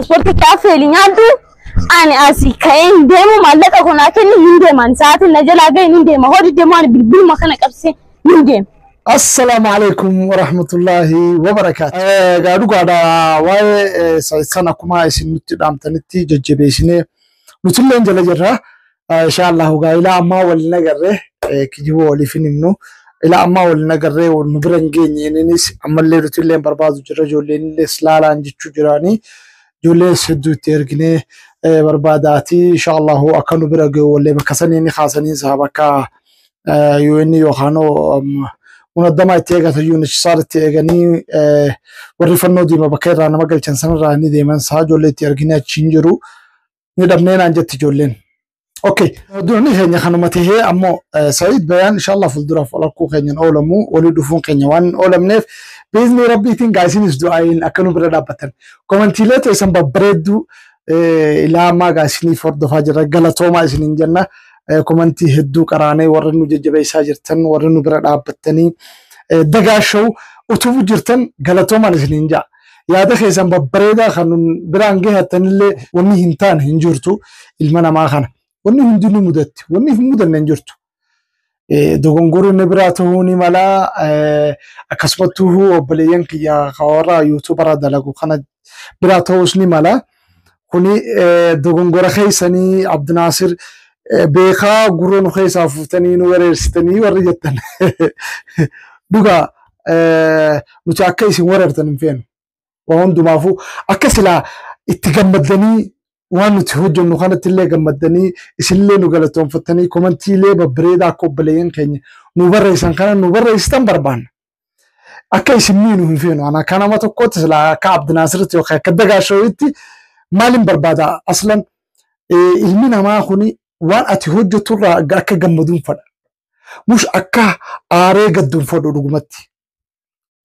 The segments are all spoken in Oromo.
Paaspoortii kee affeeli nyaadhu. Ani asii ka'ee hin deemu, maallaqa koo naa kenni, hin deeman. Sa'aatiin na jalaa ga'e, hin deema. Hoo diddeemu ani bilbiluma kana qabsee hin deema. Assalaamu alaikum warahmatullahi wabarakaatu. Egaa dhugaadha, waa'ee san akkuma isin nutti dhaamtanitti jajjabeessinee nutillee jala jirra. Insha Allahu gaa ilaa ammaa waliin agarree, kijiboo waliif hin himnu. Ilaa ammaa waliin agarree nu bira hin geenye, innis ammallee nutillee barbaadu jira, ijoolleen illee laalaan jechuu jiraanii. Ijoolleen hedduu itti erginee barbaadaati. Insha Allahu akka nu bira gahu wallee bakka sanii ni kaasanii isaa bakka UN yookaan munaddamaa itti eegatan, UNHCR itti eeganii, warri fannoo diimaa bakka irraa nama galchan sanarraa ni deeman isaa ijoollee itti erginee achi hin jiru. Ni dhabnee naan jetti ijoolleen. Okay. Durni keenya kanuma tahee ammoo Sa'iid Bayaan inshallah fuulduraaf ol arguu keenyan oolamu, walii dhufuun keenya waan hin oolamneef biizni rabbiitiin gaa isinis du'aayin akka nu bira dhaabbatan. Komantiilee teessan babbareedduu ilaa ammaa gaa isiniif hordofaa jirra, galatoomaa isiniin jenna. Komantii hedduu qaraanee warri nu jajjabeessaa jirtan, warri nu bira dhaabbattanii dagaashow utubuu jirtan, galatoomaan isiniin ja'a. Yaada keessan babbareedaa kan biraan gahattanillee wanni hin taane hin jirtu ilma namaa kana. Wanni hundi ni mudatti. Wanni hin mudanne hin jirtu. Dogongorri inni biraa ta'uu ni mala. Akkasumattuu obboleeyyan kiyya warra yuutuubara dalagu kana biraa ta'uus ni mala. Kuni dogongora keessanii, Abdinaasir beekaa gurra nu keessaa fuutanii nu wareersitanii warri jettan. Dhugaa nuti akka isin wareertan hin feenu. Waa hundumaafuu akka silaa itti gammaddanii, waan nuti hojjennu kanatti illee gammaddanii, isinillee nu galatoonfattanii, komantiilee babbareedaa akka obboleeyyan keenya nu barreessan kana nu barreessitan barbaanna. Akka isin miinu hin feenu. Ana akka nama tokkootti silaa akka Abdinaasiritti yookaan akka Dagaashoowitti maalin barbaada aslan, ilmi namaa kuni waan ati hojjeturraa akka gammaduun fedha. Mush akka aaree gadduun fedhu dhugumatti.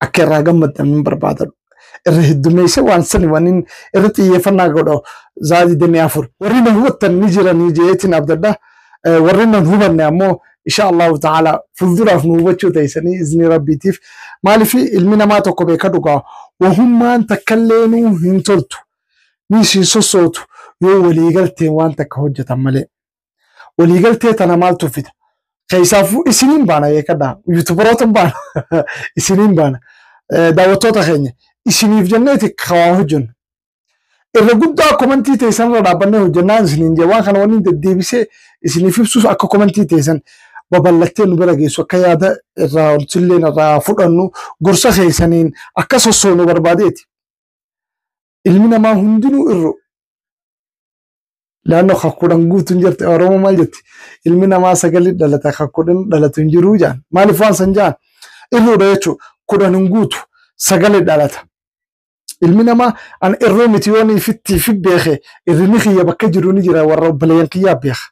Akka irraa gammaddan hin barbaada. Irra heddummeessa waan sani waan irra xiyyeeffannaa godhu za'a 24. Warri na hubattan ni jiranii jeetiin abdadha. Warri na hubanne ammoo insha Allahu ta'ala fuulduraaf nu hubachuu teessanii izni rabbiitiif. Maaliif ilmi namaa tokko beeka dhugaa wahummaan takkallee nuu hin toltu. Ni isin sossootu yoo waliigalteen waan takka hojjetan malee. Waliigaltee tana maaltu fida? Keessaafuu isiniin baana, beekadhaa. Yuutubaroota baana. Isiniin baana. Daawwattoota keenya isiniif jenneeti waa hojjennu. Irra guddaa komantii teessan irra dhaabbannee hojjennaan isiniin jee, waan kana wanni deddeebisee isiniif ibsuus akka komantii teessan babal'attee nu bira geessu, akka yaada irraa wantillee irraa fudhannu, gorsa keessaniin akka sossoonu barbaadeeti. Ilmi namaa hundinuu irru. Laannoo kakkuudhaan guutuun jirti. Oromoo maal jetti? Ilmi namaa sagalii dhalata, kakkuudhaan dhalatu hin jiruu jaan. Maaliif waan san jaan? Irruudha jechuudha. 10 hin guutu, sagalii dhalata. Ilmi namaa an irruu miti yoon ifitti ifi beeke, irrini kiyya bakka jiru ni jira, warra obboleeyyan kiyyaa beeka.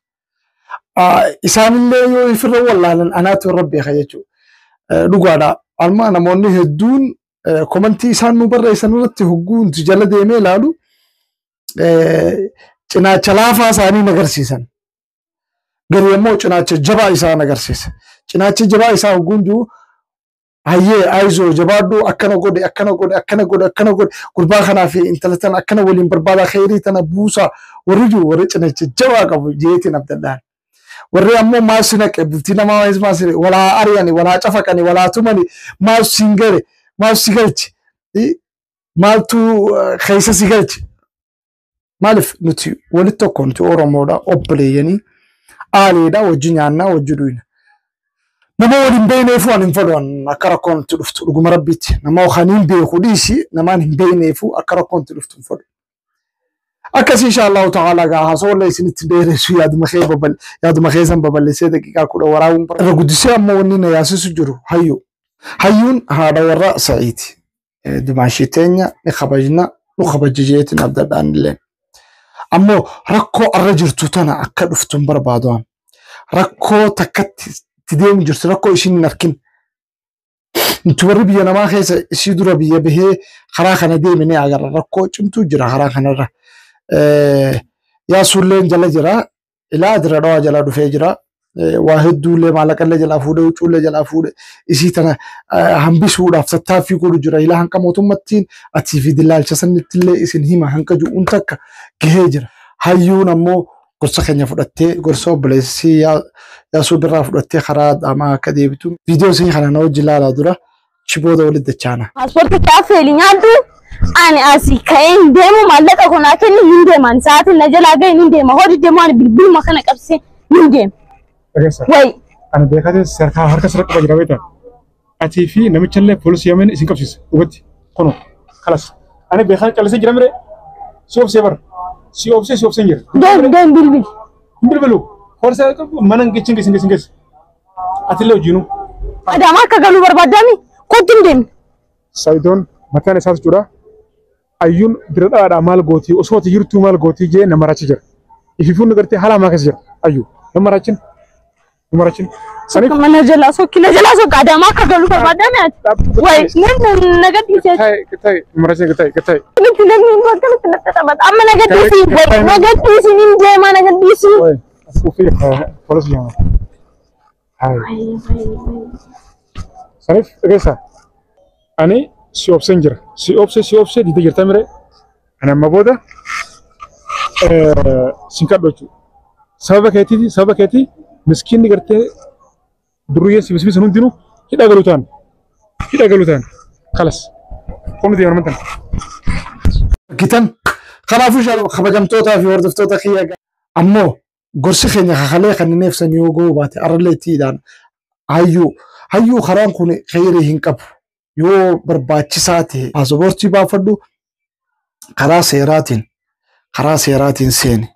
Isaanillee yoo ifirra wallaalan anaatu irra beeka jechuudha. Dhugaadha. Amma namoonni hedduun komantii isaan nu barreessan irratti hogguu nuti jala deemee ilaalu cinaacha laafaa isaanii agarsiisan. Gari immoo cinaacha jabaa isaan agarsiisa. Cinaacha jabaa isaa hogguun jiru, hayyee ayizoo jabaadhu, akkana godhe, akkana godhe, akkana godhe, akkana godhe, gurbaa kanaa fi intala tana akkana waliin barbaada, kheyrii tana buusaa warri jiru warri cinaacha jabaa qabu jeetiin abdallaan. Warri ammoo maal si naqe, bultii namaa maal si walaa ari'ani, walaa cafaqani, walaa tumani, maal si hin gale, maal si galche, maaltu keessa si galche. Maaliif nuti walitti tokko, nuti Oromoodha, obboleeyyanii aaleedha, wajji nyaannaa, wajji dhuyna. Nama waliin beekneefu ani hin fedhu akka rakkoon itti dhuftu, dhuguma rabbiitti. Nama kan hin beeku dhiisi, namaan hin beekneefu akka rakkoon itti dhuftu hin fedhu. Akkasii insha Allahu ta'ala gaa haasawallee isinitti dheeressu, yaaduma keessan babal'isee daqiiqaa 10 waraabuun irra guddisee ammoo wanni na yaasisu jiru hayyuu. Hayyuun haadha warra Sa'iiti. Dumaashii teenya ni kabajna, nu kabaja jeetiin abdadhaan illee. Ammoo rakkoo arra jirtu tana akka dhuftu hin barbaadu. Rakkoo takkatti itti deemu jirtu, rakkoo ishiin hin arkin. Nuti warri biyya namaa keessa ishii dura biyya bahee karaa kana deeme ni agarra. Rakkoo cimtuu jira karaa kanarra. Yaasuulleen jala jira. Ilaa dira dhawaa jala dhufee jira. Waa hedduullee maallaqallee jalaa fuudhee huccuullee jalaa fuudhe isii tana hambisuudhaaf tattaaffii godhu jira. Ilaa hanqa mootummattiin atii fi dillaalcha sanittillee isin hima hanqa ju'uun takka gahee jira. Hayyuun ammoo gorsa keenya fudhattee gorsa obboleessi Yaasuu Birraa fudhattee karaa Adaamaa akka deebitu viidiyoo isin kana na wajji ilaalaa dura achi booda walitti dachaana. Paaspoortii kaaffeeli nyaadhu. Ani asii ka'ee hin deemu maallaqa koo naa kenni hin deeman. Sa'aatiin na jalaa ga'e hin deema. Hojii deemu ani bilbiluma kana qabsee hin deema. Dhageessa. Wayi. Ani beekatee sarkaa harka sirra qaba jira beektaa. Atii fi namichallee poolisii yameen isin qabsiisa. Dhugatti. Kunoo. Kalas. Ani beekaa callisee jira mire. Si obsee bara. Si obsee si obsee jira. Deem deem bilbili. Hin bilbilu. Poolisii mana hin geessin geessin geessin geessin. Atillee hojiinuu. Adaamaa akka galuu barbaadami kottu hin deemne. Saayidoon mataan isaas jechuudha. Ayyuun bira dhalaadhaa maal gootii osoo ati jirtuu maal gootii jee nama raachi jira. Ififuun gartee haala hamaa keessa jira. Ayyuu nama raachin. Nama raachin. Saniif Mana jalaa sokki na jalaa sokka Adaamaa akka galuu barbaadami ati. Wayi nan na gadhiisee. Taa'e taa'e nama raachin taa'e taa'e. Nuti namni hin akkanatti natti taphata. Amma na gadhiisi. Wayi na gadhiisi hin deema na gadhiisi. Wayi ufii poolisii jedhama. Taa'e. Saniif dhageessaa. Ani si obseen jira. Si obsee si obsee didee jirta mire. Ani amma booda sin kadhu jechuudha. Sababa keetiiti sababa keetii miskiinni gartee durriyyeen si bisbisan hundinuu hidha galuu ta'an. Hidha galuu ta'an. Kalas. Qomni deeman amantan. Argitan kanaafuu kabajamtootaa fi hordoftoota kiyya ammoo gorsi keenya kakalee kan inni ibsan yoo ga'uu baate arrallee ittiidhaan hayyuu hayyuu karaan kun kheyrii hin qabu yoo barbaachisaa ta'e paasapoortii baafadhu karaa seeraatiin karaa seeraatiin seeni.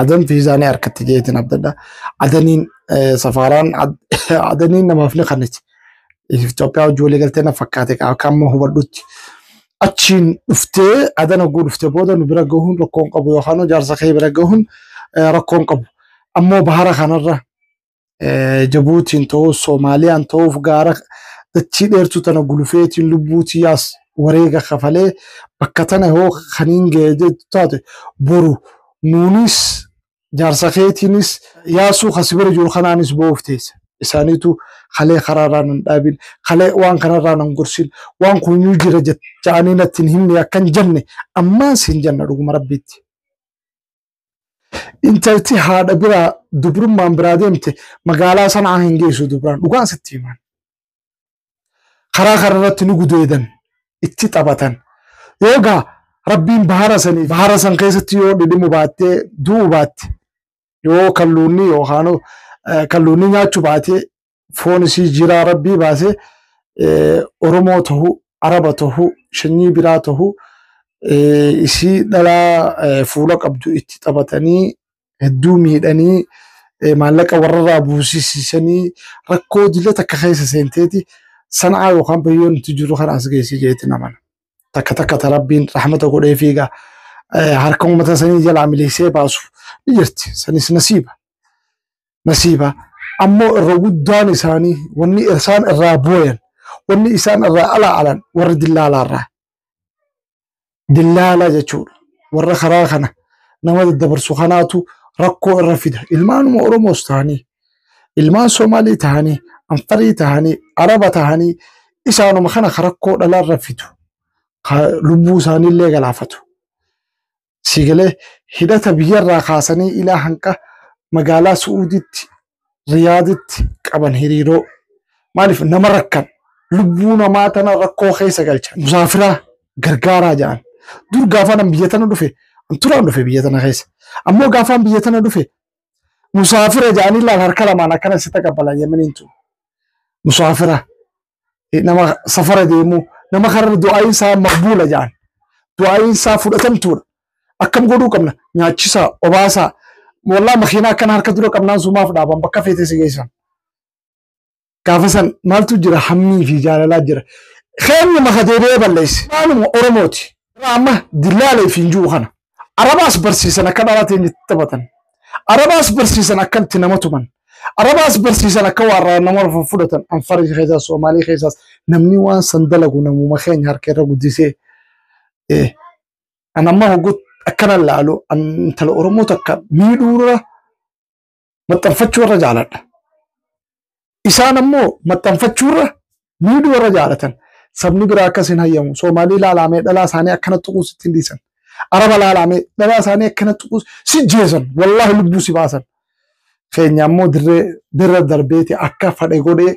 Adan viizaa ni harkatti jeetiin abdadha. Adaniin safaaraan adaniin namaaf ni kanniti. Itoophiyaa hojii walii galtee na fakkaate akka amma hubadhutti. Achiin dhuftee adan hogguu dhuftee booda nu bira gahuun rakkoo hin qabu yookaan jaarsa kee bira gahuun rakkoo hin qabu. Ammoo bahara kanarra Jabuutiin ta'uuf Soomaaliyaan ta'uuf gaara dachii dheertuu tana gulufeetiin lubbuutii yaas wareega kafalee bakka tana yoo kaniin ga'e jettu taate boru nuunis jaarsa keetiinis yaasuu kasi bira jiru kanaanis bo'uuf teessa. Isaaniitu kalee karaarraa nan dhaabin, kalee waan kanarraa nan gorsin, waan kunyuu jira jedhanii natti hin himne akka hin jenne ammaan siin jenna dhuguma rabbiitti. Intalti haadha biraa dubrummaan biraa deemte magaalaa sanaa hin geessu dubraan dhugaan sitti himan. Karaa kanarratti ni gudeedan itti taphatan. Yoogaa rabbiin bahara sanii bahara san keessatti yoo dhidhimu baattee du'u baatte yoo kalluunni yookaan kalluunni nyaachuu baatee foon isii jiraa rabbii baasee Oromoo ta'uu Araba ta'uu sanyii biraa ta'uu isii dhalaa fuula qabdu itti taphatanii hedduu miidhanii maallaqa warrarraa buusisiisanii rakkoo dila takka keessa seenteeti sanaa yookaan biyyoon nuti jiru kana as geessi jeetti namana. Takka takka ta rabbiin rahmata godhee fiigaa harka uummata sanii jalaa miliisee baasu ni jirti. Sanis nasiiba. Nasiiba. Ammoo irra guddaan isaanii wanni isaan irraa booyan wanni isaan irraa alaa alan warra dillaalaa irraa. Dillaalaa jechuudha. Warra karaa kana nama daddabarsu kanaatu rakkoo irra fida. Ilmaanuma Oromoos ta'anii, ilmaan Somaalii ta'anii, Anfarii ta'anii, Araba ta'anii isaanuma kana rakkoo dhalaa irra fidu. Lubbuu isaaniillee galaafatu. Siigalee hidhata biyyarraa kaasanii ilaa hanqa magaalaa Su'uuditti, Riyaaditti qaban hiriiroo. Maaliif nama rakkan lubbuu namaa tana rakkoo keessa galcha. Musaafiraa gargaaraa jedhan. Dur gaafa nan biyya tana dhufe, turaan dhufe biyya tana keessa. Ammoo gaafaan biyya tana dhufe musaafira jedhanii laal harka lamaan akkana si taqabbalan Yemeniin tun. Musaafira nama safara deemu nama karra du'aayin isaa maqbuula jedhan. Du'aayin isaa fudhatamtuudha. Akkam godhuu qabna nyaachisaa obaasaa wallaa makiinaa akkana harka dura qabnaan sumaaf dhaaban bakka feete si geessan. Gaafa san maaltu jira hammii fi jaalalaa jira. Keenya maka deebi'ee balleesse. Maaluma Oromooti. Amma dillaalee fi hin jiru kana. Arabaas barsiisan akka dhalaatiin itti taphatan. Arabaas barsiisan akka itti nama tuman. Arabaas barsiisan akka warra nama fudhatan. Anfarii keessaas Soomaalii keessaas namni waan san dalagu namuma keenya harka irra guddisee. An amma hoggu akkana laalu intala Oromoo takka miidhuurra Maxxanfachuu irra jaaladha. Isaan ammoo maxxanfachuu irra miidhuu irra jaalatan. Sabni biraa akkas hin hayyamu. Soomaalii laalamee dhalaa isaanii akkana tuquus ittiin dhiisan. Araba laalamee dhalaa isaanii akkana tuquus si jeesan. Wallaahi lubbuu si baasan. Keenya ammoo dirree dirra darbeeti akka fadhe godhee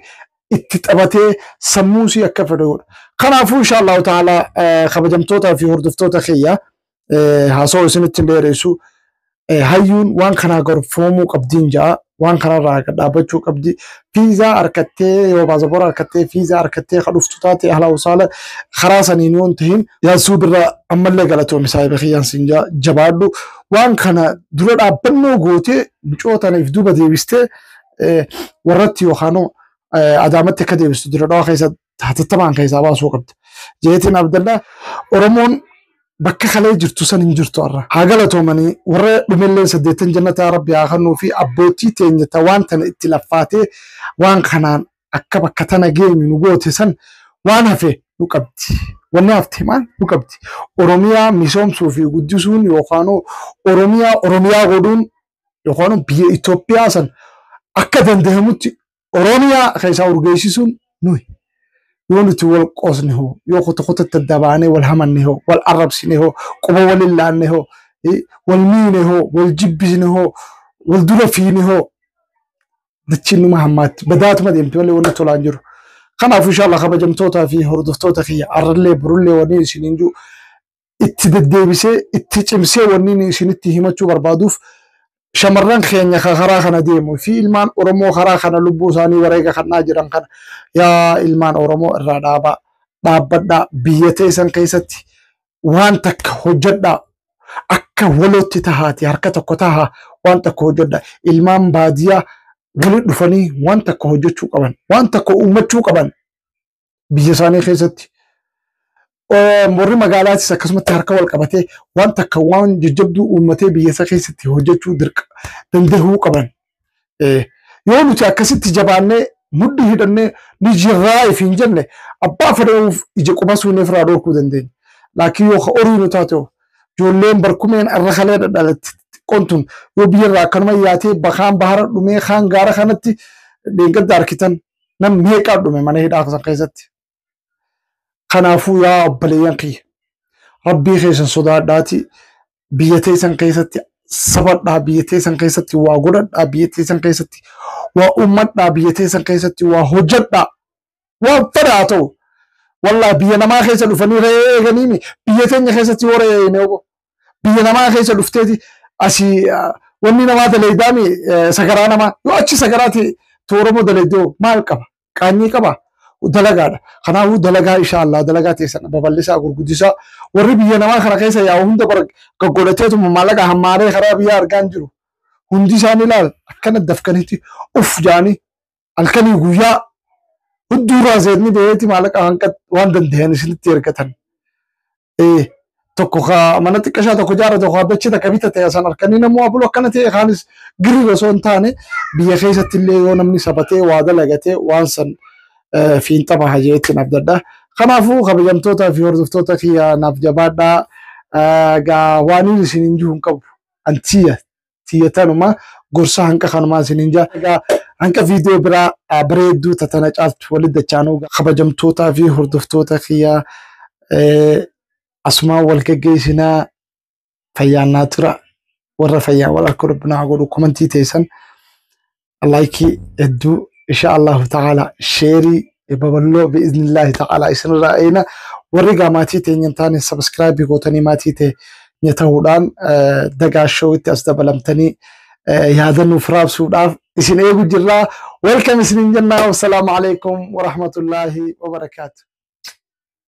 itti taphatee sammuu isii akka fedhe godha. Kanaafuu insha Allahu ta'ala kabajamtootaa fi hordoftoota kiyya haasawaa isinitti hin dheeressu. Hayyuun waan kanaa gorfoomuu qabdiin ja'a. Waan kanarraa dhaabbachuu qabdi. Fiizaa harkattee yoo baasaboora harkattee fiizaa harkattee ka dhuftu taate haala usaala karaa saniin yoo hin tahin yaasuu birra ammallee galatoomi saahiba kiyyaan siin ja'a jabaadhu. Waan kana dura dhaabbannoo gootee micootaniif duuba deebistee warratti yookaan Adaamatti akka deebistu dura dhawaa keessa hatattamaan keessaa baasuu qabda. Jeetiin Abdallaa Oromoon bakka kalee jirtu san hin jirtu har'a. Haa galatoomanii warra dhumellee 8 jannataa Rabbi haa kennuu fi abbootii teenya ta waan tana itti laffaatee waan kanaan akka bakka tana geenyu nu goote san waan hafe nu qabdi. Wanni hafte maal nu qabdi. Oromiyaa misoomsuu fi guddisuun yookaan Oromiyaa Oromiyaa godhuun yookaan biyya Itoophiyaa san akka danda'amutti Oromiyaa keessaa urgeessisuun nuyi. Yoo nuti wal qoosne hoo, yoo kuta kutatti adda baanee wal hamanne hoo, wal arrabsine hoo, quba wal illaanne hoo, wal miine hoo, wal jibbisne hoo, wal dura fiine hoo, dachiin numa hammaatti badaatuma deemti malee wanni tolaan jiru. Kanaaf inshallah kabajamtootaa fi hordoftoota kiyya arrallee burullee wanni isiniin jiru itti deddeebisee itti cimsee wanni isinitti himachuu barbaaduuf shamarran keenya karaa kana deemu fi ilmaan Oromoo karaa kana lubbuu isaanii wareega kannaa jiran kana yaa ilmaan Oromoo irraa dhaabaa dhaabbadhaa biyya teessan keessatti waan takka hojjedhaa akka walootti tahaati harka tokko tahaa waan takka hojjedhaa ilmaan baadiyyaa walitti dhufanii waan takka hojjechuu qaban waan takka uummachuu qaban biyya isaanii keessatti. Warri magaalaatis akkasumatti harka wal qabatee waan takka waan jajjabduu uummatee biyya isaa keessatti hojjechuu danda'uu qaban. Yoo nuti akkasitti jabaannee mudhii hidhannee ni jirraa if hin jenne abbaa fedhuuf ija quba suunee firaa dhorkuu dandeenya. Laakiin yoo horii nu taate ijoolleen barkumeen irra kalee dhadhalatti xiqqoon tun yoo biyyarraa akkanuma yaatee bakaan bahara dhumee kaan gaara kanatti dheengadda harkitan nam meeqaa dhume mana hidhaa san keessatti. Kanaafuu yaa obboleeyyan kiyya rabbii keessan sodaadhaati biyya teessan keessatti sabadhaa biyya teessan keessatti waa godhadhaa biyya teessan keessatti waa uummadhaa biyya teessan keessatti waa hojjedhaa waan fedha haa ta'u wallaa biyya namaa keessa dhufanii re'ee eeganiimi biyya teenya keessatti yoo re'ee eegne ogo biyya namaa keessa dhufteeti asii wanni namaa daleeydaami sagaraa namaa yoo achi sagaraati tooromoo daleeydoo maal qaba qaanyii qaba dalagaadha. Kanaafuu dalagaa inshallah dalagaa teessan babal'isaa gurguddisaa warri biyya namaa kana keessa yaa'u hunda bara gaggodhateetuma maallaqa hammaaree karaa biyyaa argaa hin jiru. Hundi isaanii ilaal akkana dafkanitti uff jaanii halkanii guyyaa hudduurraa seetni beeyti maallaqa waan danda'an isinitti ergatan. Tokko mana xiqqashaa tokko jaara tokko abbachi takka bitate san harkanii namuu abuluu akkana ta'e kaanis girri osoo hin taane biyya keessatti illee yoo namni sabatee waa dalagatee waan san fiinxa baha jeetti naaf dadha. Kanaafuu kabajamtootaa fi hordoftoota kiyya naaf jabaadhaa. Gaa waan isin hin jiru hin qabu. Antiyya tiyya tanuma gorsa hanqa kanumaa isin hin jaa. Egaa hanqa viidiyoo biraa bareedduu tatana caaltu walitti dachaanuu kabajamtootaa fi hordoftoota kiyya asumaan wal geggeessinaa fayyaannaa tura. Warra fayyaan wal harka rabbinaa godhu komantii teessan laayikii hedduu insha Allahu ta'ala sheerii babal'oo bi'iznillaahi ta'ala isinirraa eena warri gaa maatii teenya hin taane sabiskiraayibii gootanii maatii teenya ta'uudhaan dagaa show'itti as dabalamtanii yaada nuuf raabsuudhaaf isin eegu jirraa. Welcome isinin jennaa. Wassalaamu alaikum warahmatullaahi wabarakaatu.